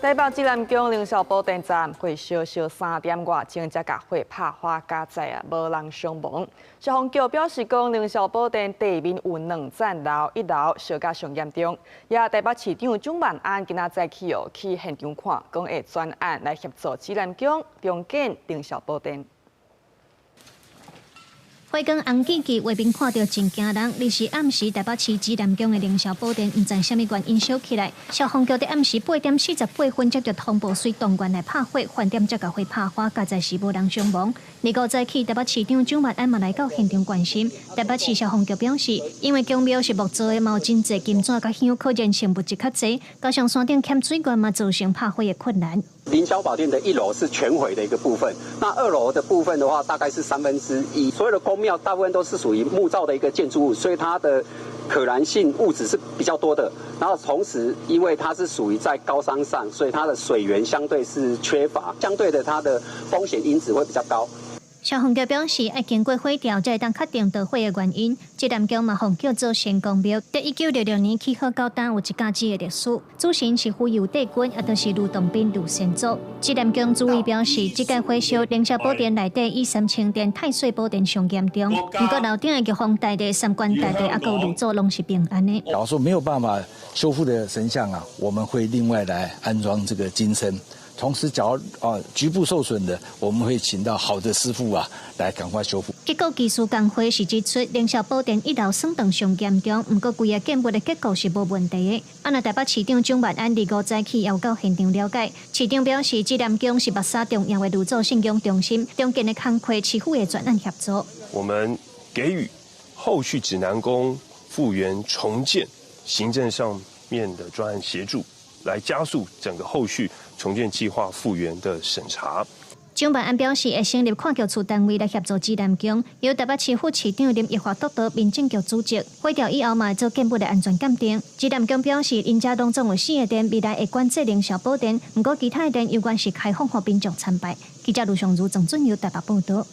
台北指南宮凌霄寶殿昨暗火燒燒3點外鐘，才共火拍花佳在啊，無人傷亡。消防局表示講，凌霄寶殿地面有兩層樓，一樓燒甲上嚴重。也台北市長蔣萬安今仔早起哦去現場看，講會專案來協助指南宮重建凌霄寶殿。火光紅記記畫面看著真驚人，這是暗時台北市指南宮的凌霄寶殿，毋知啥物原因燒起來。消防局佇暗時8點48分接著通報，隨動員來拍火，飯點才共火拍花，佳在是無人傷亡。25早起，台北市長蔣萬安嘛來到現場關心。台北市消防局表示，因為宮廟是木造的，嘛有真濟金紙佮香，可燃性物質較濟，加上山頂欠水源嘛，造成拍火的困難。凌霄寶殿的一樓是全毀的一個部分，那二樓的部分的話，大概是1/3。所有的宮廟大部分都是屬於木造的一個建築物，所以它的可燃性物質是比較多的。然後同時，因為它是屬於在高山上，所以它的水源相對是缺乏，相對的它的風險因子會比較高。消防局表示，愛經過火調，才會當確定導火的原因。指南宮嘛，奉叫做仙公廟，佇1966年起好到今有一甲子的歷史。主神是浮游帝君，也就是呂洞賓呂仙祖。指南宮主委表示，這屆火燒凌霄寶殿內底以三清殿、太歲寶殿上嚴重，毋過樓頂的玉皇大帝、三官大帝，抑閣呂祖攏是平安的。假如說沒有辦法修復的神像啊，我們會另外來安裝這個金身。同時，假如啊局部受損的，我們會請到好的師傅啊，來趕快修復。結構技師工會是指出，凌霄寶殿一樓損斷上嚴重，毋過規个建物的結構是無問題的。啊，若台北市長蔣萬安25早起有到現場了解，市長表示，指南宮是目沙重要的呂祖信仰中心，重建的工課市府會專案協助。我們給予後續指南宮復原重建行政上面的專案協助，來加速整個後續重建計劃復原的審查。蔣萬安表示，會成立跨局處單位來協助指南宮，由台北市副市長林奕華督導民政局主責。火調以後嘛，會做建物的安全鑑定。指南宮表示，𪜶遮攏總有四个殿，未來會管制凌霄寶殿，毋過其他的殿猶原是開放予民眾參拜。記者盧尚如、鄭俊佑台北報導。